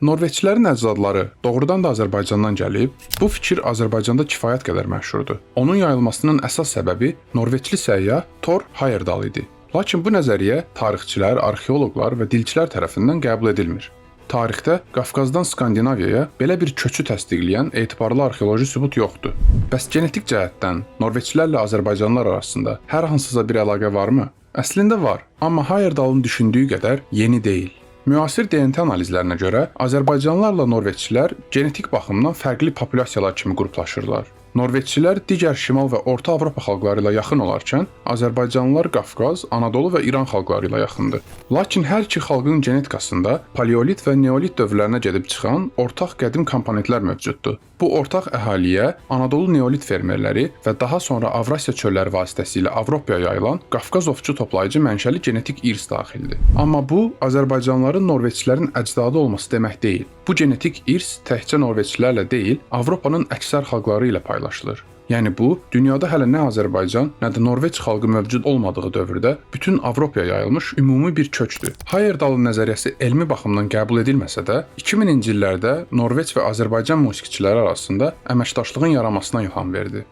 Norveçlilərin əcdadları doğrudan da Azərbaycandan gəlib. Bu fikir Azərbaycanda kifayət qədər məşhurdur. Onun yayılmasının əsas səbəbi Norveçli səyyah Thor Heyerdahl idi. Lakin bu nəzəriyyə tarixçilər, arxeoloqlar və dilçilər tərəfindən qəbul edilmir. Tarixdə Qafqazdan Skandinaviyaya belə bir köçü təsdiqləyən etibarlı arxeoloji sübut yoxdur. Bəs genetik cəhətdən Norveçlilərlə Azərbaycanlılar arasında hər hansısa bir əlaqə varmı? Əslində var, amma Heyerdahlın düşündüyü qədər yeni deyil. Müasir DNT analizlərinə görə Azərbaycanlılarla Norveçlilər genetik baxımdan fərqli populyasiyalar kimi qruplaşırlar. Norveçlilər digər Şimal və Orta Avropa xalqları ilə yaxın olarkən, Azərbaycanlılar Qafqaz, Anadolu və İran xalqları ilə yaxındır. Lakin hər iki xalqın genetikasında paleolit və neolit dövrlərinə gedib çıxan ortaq qədim komponentlər mövcuddur. Bu ortaq əhaliyə Anadolu neolit fermerləri və daha sonra Avrasiya çölləri vasitəsilə Avropaya yayılan Qafqaz ovçu toplayıcı mənşəli genetik irs daxildir. Amma bu Azərbaycanlıların Norveçlilərin əcdadı olması demək deyil. Bu genetik irs təkcə Norveçlilərlə deyil, Avropanın əksər xalqları ilə paylaşılır. Yəni bu, dünyada hələ nə Azərbaycan, nə də Norveç xalqı mövcud olmadığı dövrdə bütün Avropaya yayılmış ümumi bir köçdür. Heyerdahlın nəzəriyyəsi elmi baxımdan qəbul edilməsə də, 2000-ci illərdə Norveç və Azərbaycan musiqiçiləri arasında əməkdaşlığın yaranmasına ilham verdi.